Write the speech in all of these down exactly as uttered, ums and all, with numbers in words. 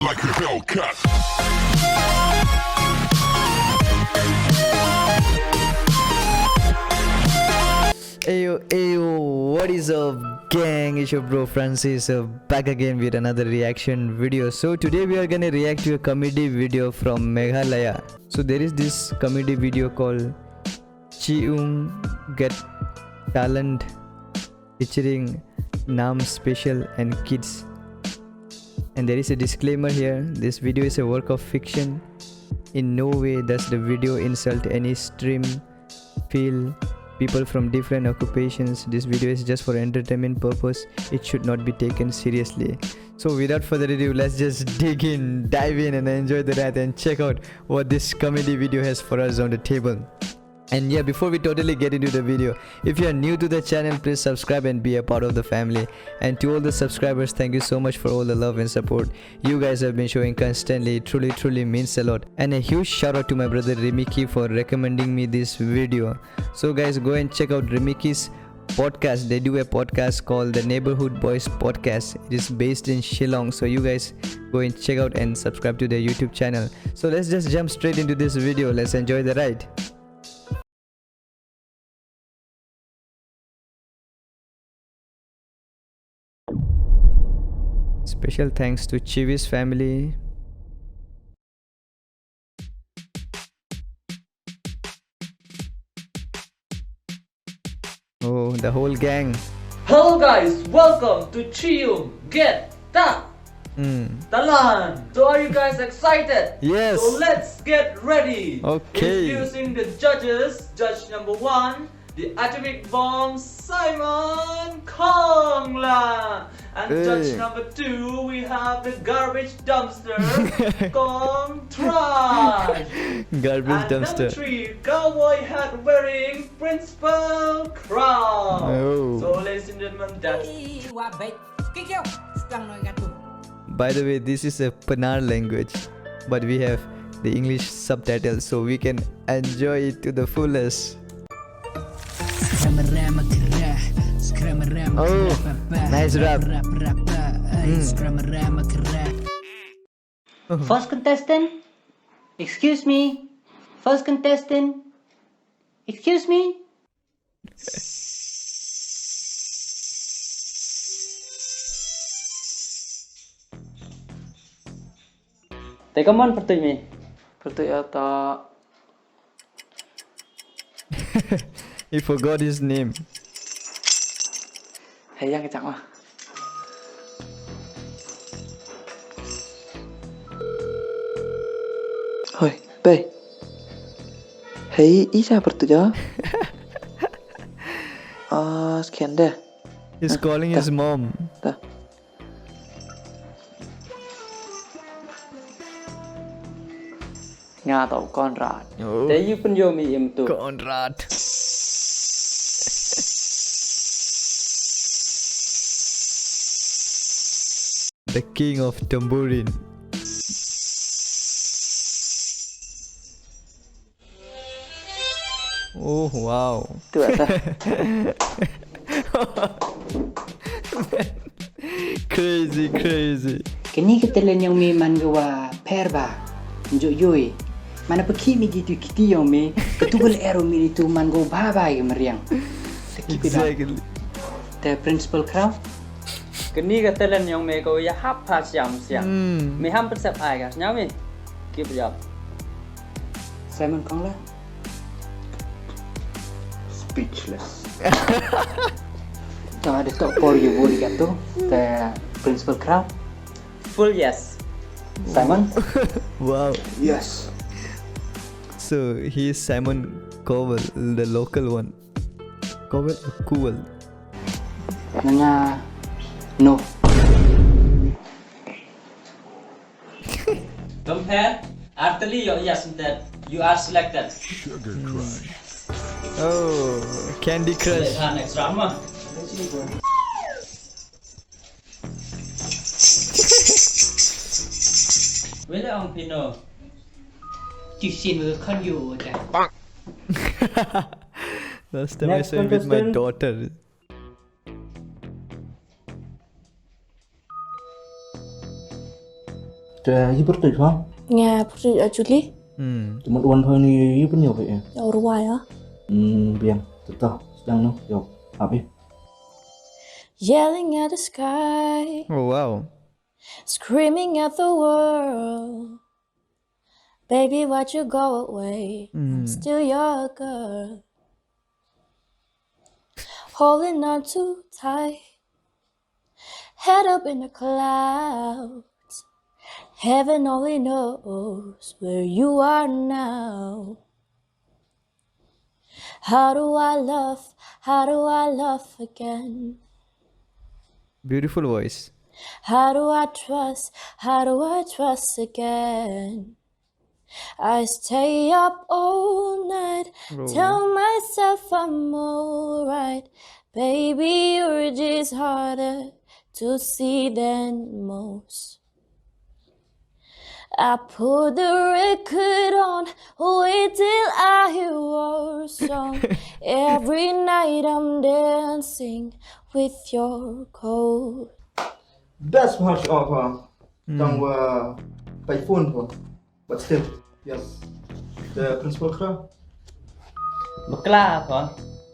Like a Hellcat. Ayo, ayo, what is up, gang? It's your bro Francis, uh, back again with another reaction video. So today we are gonna react to a comedy video from Meghalaya. So there is this comedy video called Chium Get Talent, featuring Nam Special and kids. And there is a disclaimer here. This video is a work of fiction. In no way does the video insult any stream, feel, people from different occupations. This video is just for entertainment purpose. It should not be taken seriously. So without further ado, let's just dig in, dive in and enjoy the ride and check out what this comedy video has for us on the table. And yeah, before we totally get into the video, if you are new to the channel, please subscribe and be a part of the family. And to all the subscribers, thank you so much for all the love and support you guys have been showing constantly. It truly, truly means a lot. And a huge shout out to my brother Rimiki for recommending me this video. So guys, go and check out Rimiki's podcast. They do a podcast called the Neighborhood Boys Podcast. It is based in Shillong. So you guys go and check out and subscribe to their YouTube channel. So let's just jump straight into this video. Let's enjoy the ride. Special thanks to Chivi's family. Oh, the whole gang. Hello guys, welcome to Chium Get Ta- Hmm. Talan. So are you guys excited? Yes. So let's get ready. Okay. Introducing the judges. Judge number one, the atomic bomb, Simon Kongla. And judge number two, we have the garbage dumpster, Kong Trash. Garbage dumpster. And number three, cowboy hat wearing Principal Crow. Oh. So, ladies and gentlemen, that's By the way, this is a Pnar language, but we have the English subtitles, so we can enjoy it to the fullest. Oh, nice rap. First contestant, excuse me. First contestant, excuse me. Te kammon pyrtuit mi? Pyrtuit ata. He forgot his name. Hei, yang kecak mah. Hoi, bei. Hei, isa pyrtuit ja. Ah, scan deh. He's calling his mom. Nga toh Conrad. Oh. Te yu pynyoh mi im tu. Conrad. The king of tambourine. Oh, wow. Tu ata. Crazy, crazy. Kani ka talent yong mi man ka wa pher ba. Njo yoi. Mana pakhi mi ki tu kiti yong mi. Ka tu bel ero mi tu man ka wa ba ba ki meriang. Exactly. The Principal Crow. Kani ka talent yong me ko ya hap ha siam siam. Hmm. Me ham pynsep ai ka, sñiaw me. Keep it up. Simon Kongla. Speechless. Ta da tok por yu buri ka tu, the Principal Crow. Full yes. Simon? Wow. Yes. So he is Simon Cowell, the local one. Cowell or Cowell? Nanga, no. Compare, arteli yo, yes, that you are selected. Sugar Crush. Oh, Candy Crush. Let's next round ma. Wele ong pino. Ti sin we kan yo ta. Last time I saw him with my daughter. Next contestant. Te, i pyrtuit pha? Nga pyrtuit a Julie. Hmm. Te mut wan pha ni i pynyoh phi, eh? Ya, u rwai ya. Hmm, biang. Te to, sdang no, yoh, hap i. Yelling at the sky. Oh, wow. Screaming at the world. Baby, why'd you go away? I'm still your girl. Holding on too tight. Head up in the clouds. Heaven only knows where you are now. How do I love? How do I love again? Beautiful voice. How do I trust? How do I trust again? I stay up all night, tell myself I'm alright. Baby, you're just harder to see than most. I put the record on, wait till I hear your song. Every night I'm dancing with your cold. Best part of, uh, tang wa pay phone pho. But still, yes. The principal kra. Bakla pho.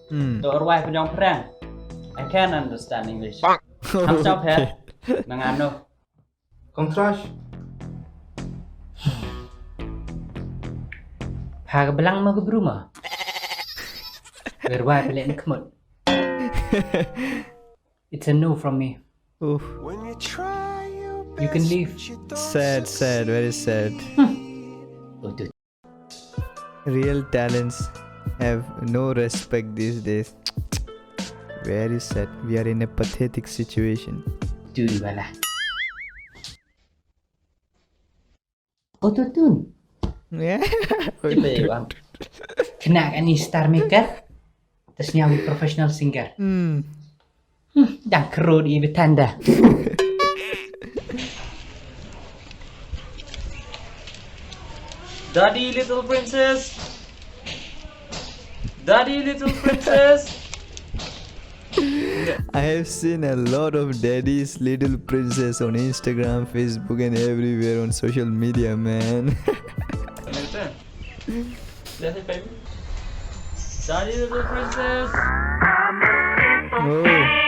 Hmm. To rwai pynjong phrang. I can't understand English. Ham chap he. Nang ano. Kong trash. Pha ka blang ma ka bru ma. Rwai pele ni kmut. It's a no from me. Oof. You can leave. Sad, sad, very sad. Oh, dude. Real talents have no respect these days. Very sad. We are in a pathetic situation. Dude, wala. Autotune. Yeah. Tipe bang. Kena ani star maker. Terus nyawi professional singer. Hmm. Hmm, dang kerut i betanda. Daddy, little princess. Daddy, little princess. I have seen a lot of daddy's little princess on Instagram, Facebook, and everywhere on social media, man. Daddy, little princess. Oh.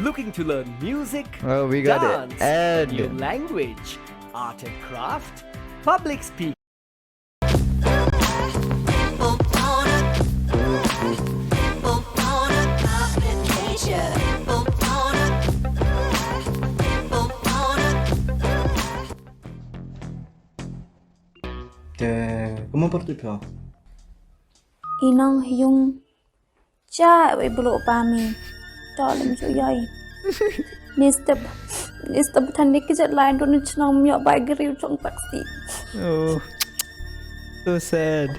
Looking to learn music, oh, we got dance, a new language, art and craft, public speaking. Te, kamu pyrtuit pho? I nong yung cha wei bulu pa mi. To lem chu yai. Ni step, ni step than ni kijet lai don chnong mi bai gri chong taxi. Oh, so sad.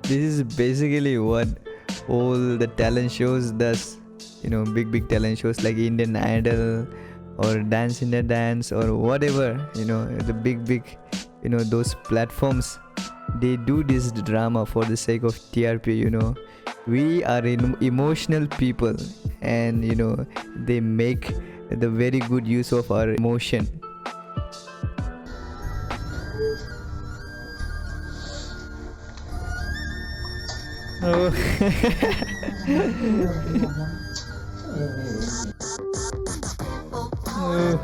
This is basically what all the talent shows does. You know, big, big talent shows like Indian Idol or Dance India Dance or whatever, you know, the big, big, you know, those platforms, they do this drama for the sake of T R P, you know. We are em-, emotional people, and, you know, they make the very good use of our emotion. Oh. Oh.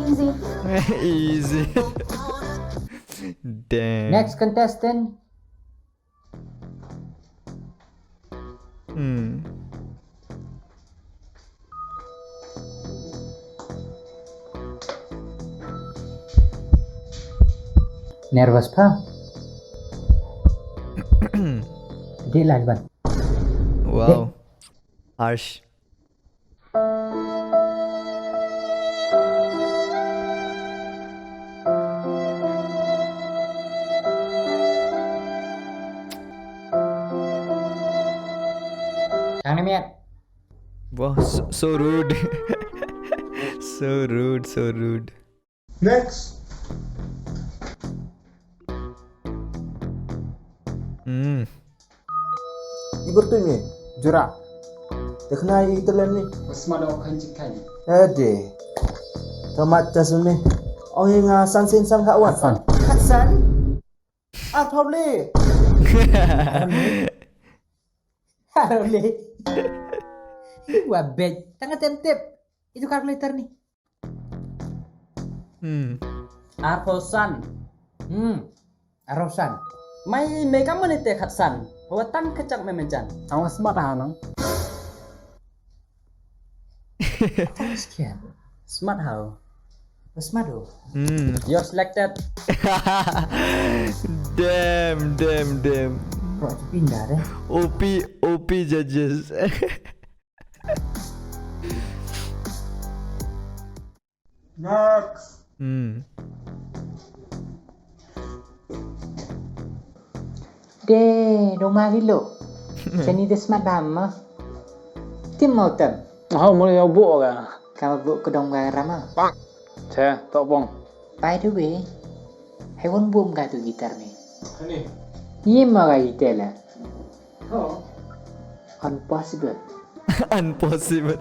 Easy. Easy. Damn. Next contestant. Hmm. Nervous pha? Di lai ban. Wow. Di. Harsh. Miat. Wah, so, so rude. So rude, so rude. Next. Hmm. Ibur tu ni, jura. Te khana i talent ni. Bas ma do khan chik khan. Eh, de. Tomat tas ni. Ong i nga san sin san ka wan. San. San. Ah, probably. Probably. Wa bej. Tang tem tip. Itu calculator ni. Hmm. Arphaw san. Hmm. Arphaw san. Mai me kam mane te khat san. Wa tang kachak me menjan. Ang smart ha nang. Tang skia. Smart how? Smart ho. Hmm. You're selected. Damn, damn, damn. Bro, tu pindah deh. O P, O P judges. Next. Hmm. De, dong mari lo. Seni de smat dam ma. Tim mau tem. Hau, mula ya bu ka. Ka bu ka dong ka rama. Che, tok bong. By the way, hai won bum ka tu gitar ni. Ani. Ye ma ka gitar la. Oh. Impossible. Impossible.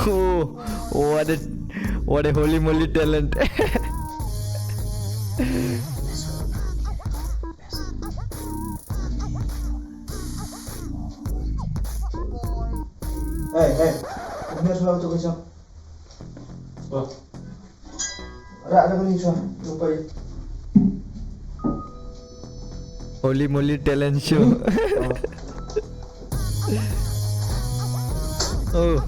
Oh, what a, what a holy moly talent. Hey, hey, come here, so to go. Ra, ra, ni sa, lupa ya. Holy moly talent show. Oh.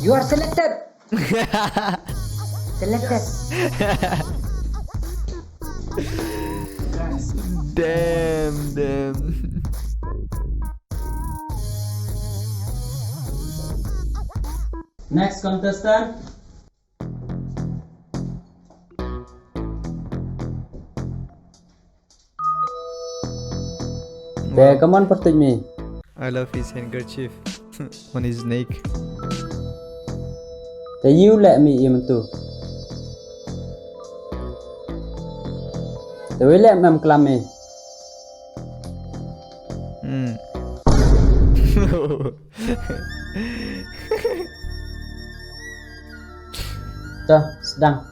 You are selected. Selected. Damn, damn. Next contestant. Te, come on, pyrtuid mi. I love his handkerchief on his neck. Te, you let me in too. Te, we let me klam mi. Hmm. Te, sedang.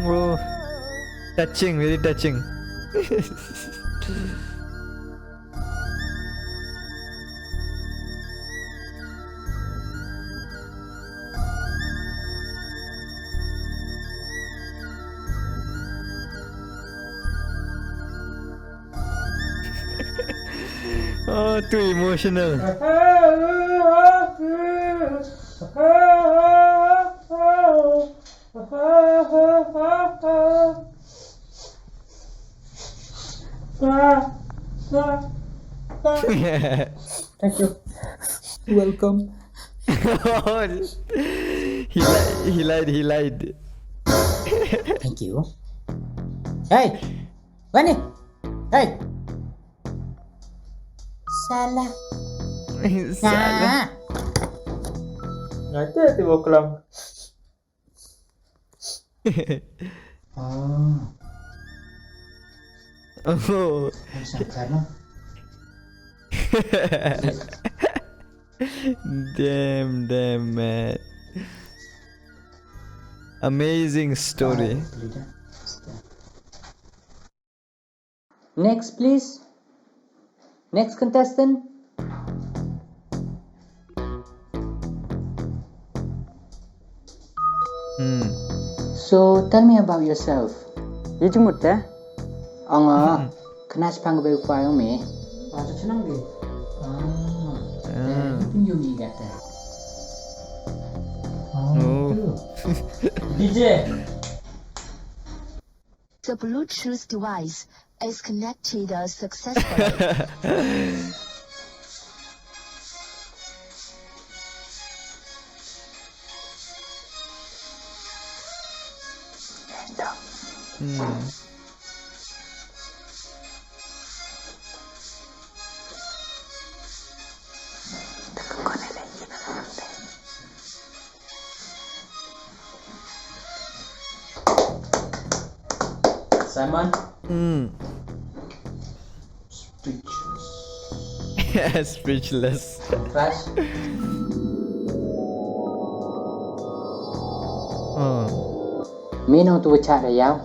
Oh, touching, very touching. Oh, too emotional. Thank you. Welcome. He li-, he lied, he lied. Thank you. Hey, Wani. Hey. Salah. Salah. Nah. Ngata tu boklam. Oh. Oh. Sangkar no. Damn, damn, man. Amazing story. Next, please. Next contestant. Hmm. So, tell me about yourself. Ye jingmut te? Ong o, khana chiphang ka bei u pa yong me. Wa cha chnong di. Yung igat eh. Oh. Oh. Tu. D J. The Bluetooth device is connected successfully. Hmm. Simon? Hmm. Speechless. Speechless. Crash. Hmm. Me nong tu wa chah da yaw.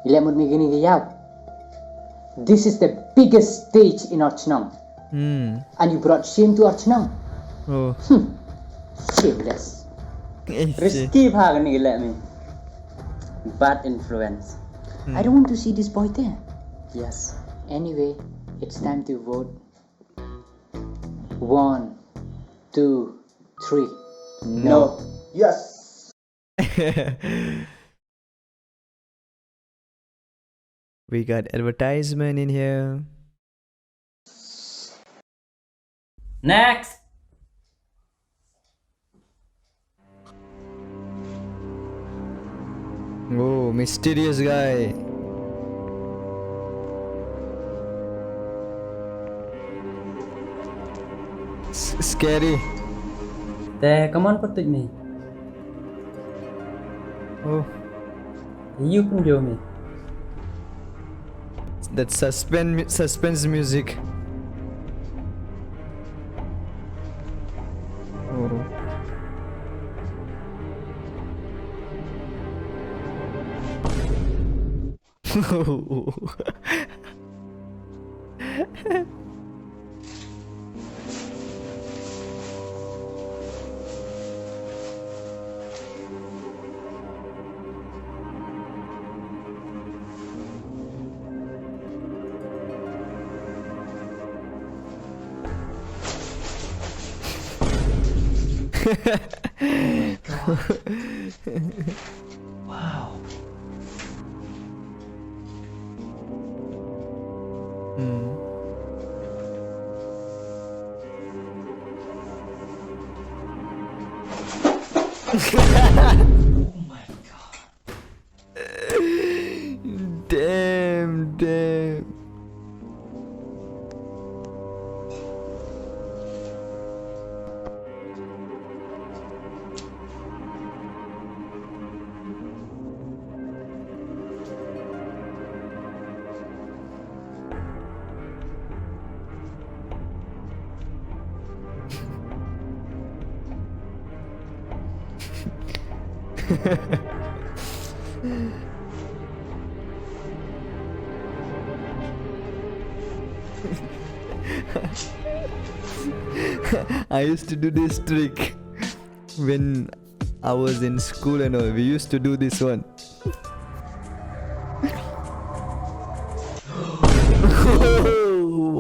I leh mut mi kini ki yaw. This is the biggest stage in our chnong. Hmm. And you brought shame to our chnong. Oh. Hmm. Shameless. Eh, risky bha kani ki leh mi. Bad influence. Hmm. I don't want to see this boy there. Yes. Anyway, it's time to vote. One, two, three. No. No. Yes. We got advertisement in here. Next. Oh, mysterious guy. S-, scary. Te, come on, put me. Oh. You can do me. That suspense, suspense music. Oh. Wow. Hmm. Oh my God. Damn, damn. I used to do this trick when I was in school and all. We used to do this one.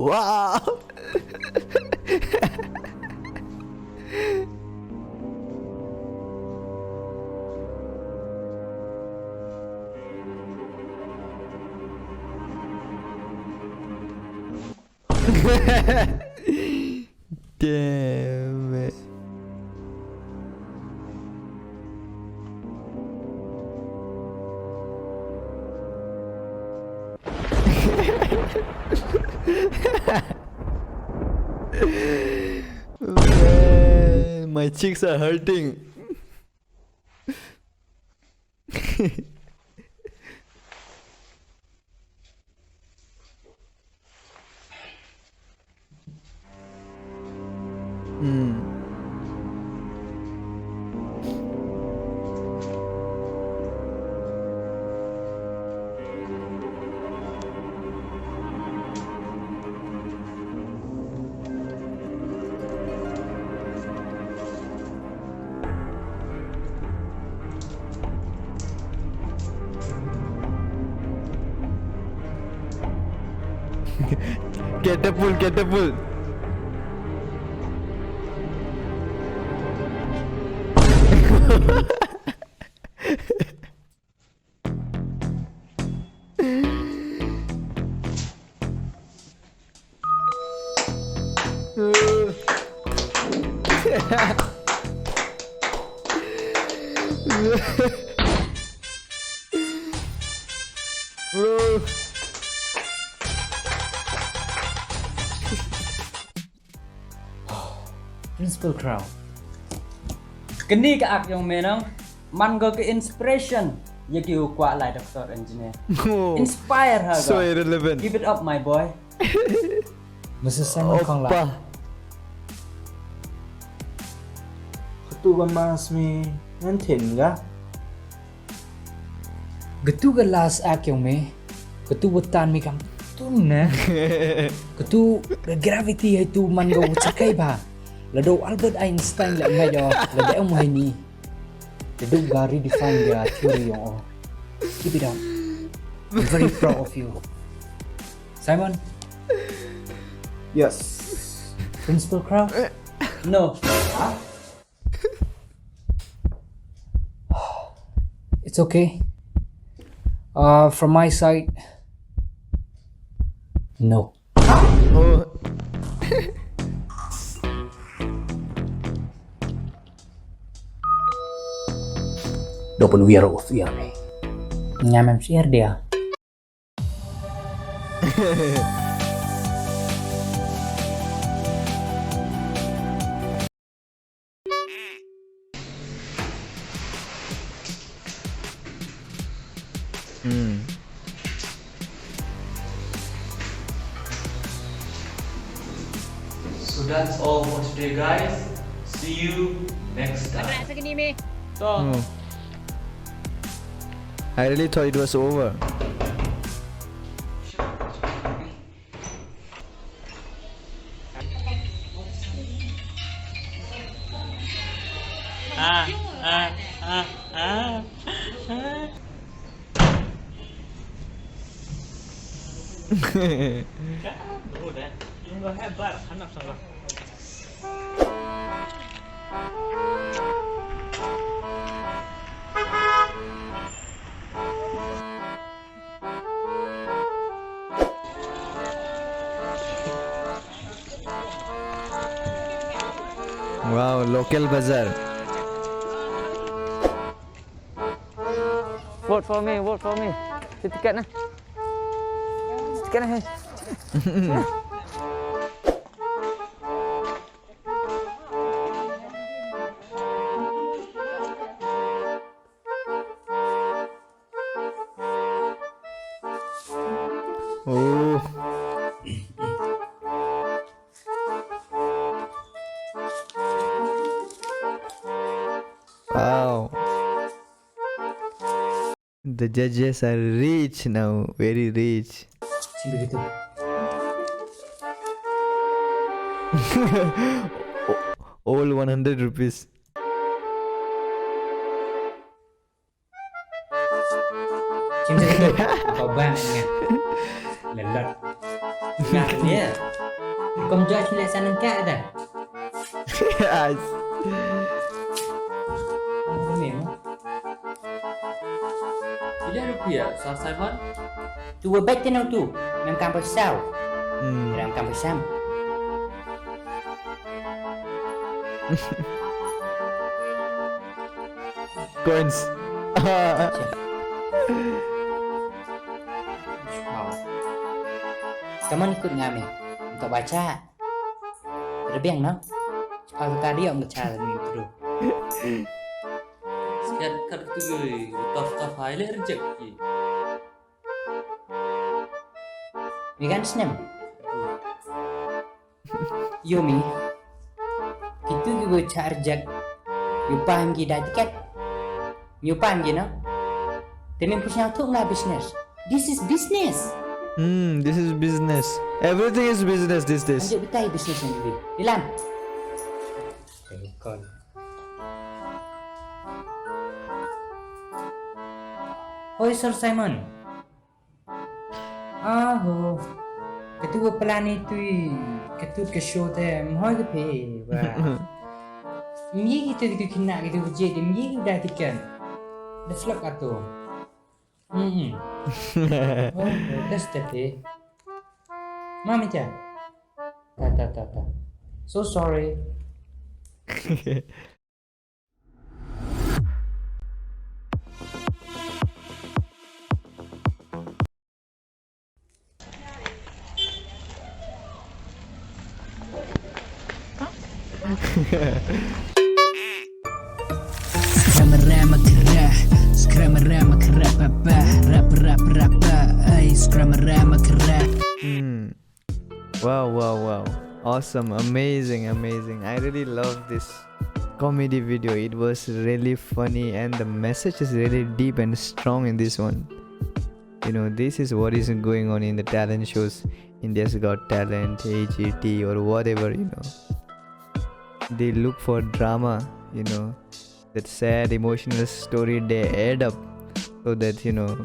Wow. Damn it. Man, my cheeks are hurting. Hmm. Catapult, catapult. Principal Crow. Kani ka ak yong me nong, man ko ka inspiration ya ki u kwah lai doctor engineer. Oh, inspire ha so ka. Irrelevant. Keep it up, my boy. Mister Simon Kongla. Oppa. Katu ka mas mi ngan thin ga. Katu ka last act yong me. Katu wa tan mi kam tun ne. Katu ka gravity hei tu man ka wa chakai ba. Lada u Albert Einstein le ngai yo, lada em hei ni. Lada u ga redefine the theory yong o. Keep it up. I'm very proud of you. Simon? Yes. Principal Crow? No. It's okay. Uh, from my side, no. Oh. Dopen wir of ir ni. Nyamem sir dia. Hmm. So that's all for today, guys. See you next time. Oh. I really thought it was over. Ah, ah, ah, ah, ah. Wow, local bazaar. Vote for me, vote for me. Sa ticket na. Sa ticket na, hey. Oh. Wow. The judges are rich now, very rich. Siyempre gitu. All one hundred rupees. Siyempre gitu. Kau bang nga. Lelot. Nga ni. Kom judge ni sanang ka ada. Yes. Ano ba, ma'am? Ila rupiah, Sir Simon? Tu wa bet tino tu. Mem kam pasaw. Hmm. Mem kam pasam. Coins. Wow. Kaman ikut ngami. Untuk baca. Rebiang, no? Chipha ka kari ong ka cha ni tu. Sikat kat tu, tough, tough, hai le reject ki. Mi kan snem. Yo mi. Kitu ki wa cha reject. Yo paham ki da ticket. Yo paham ki, no? Te mem push nyau tu nga business. This is business. Hmm, this is business. Everything is business these days. Anjuk betai business yang dulu. Dilan. Telepon. Oi, Sir Simon. Aho. Katu wa plan itu, katu ka show te, mhoi ka phi, wa. Mye ki te ki kina ki te je de mye ki da ki kan. The flop ato. Hmm. Oh, that's the thing. Mami cha. Ta ta ta ta. So sorry. Scrammarama cra, scrammarama cra pa pa, rap rap rap pa, ay scrammarama cra. Hmm. Wow, wow, wow. Awesome, amazing, amazing. I really love this comedy video. It was really funny and the message is really deep and strong in this one. You know, this is what is going on in the talent shows, India's Got Talent, A G T, or whatever, you know. They look for drama, you know, that sad emotional story they add up so that, you know,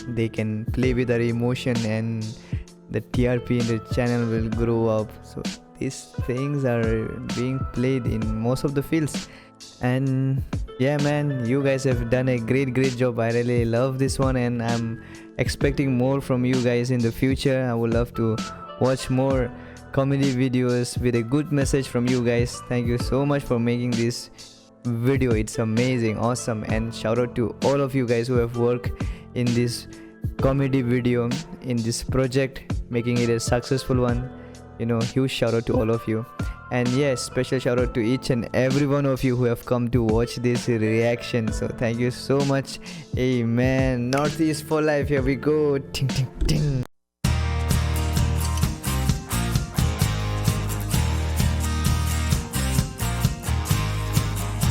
they can play with our emotion and the T R P in the channel will grow up. So these things are being played in most of the fields. And yeah, man, you guys have done a great, great job. I really love this one, and I'm expecting more from you guys in the future. I would love to watch more comedy videos with a good message from you guys. Thank you so much for making this video. It's amazing, awesome, and shout out to all of you guys who have worked in this comedy video, in this project, making it a successful one. You know, huge shout out to all of you. And yes, special shout out to each and every one of you who have come to watch this reaction. So thank you so much. Amen. Northeast for life. Here we go. Ting, ting, ting.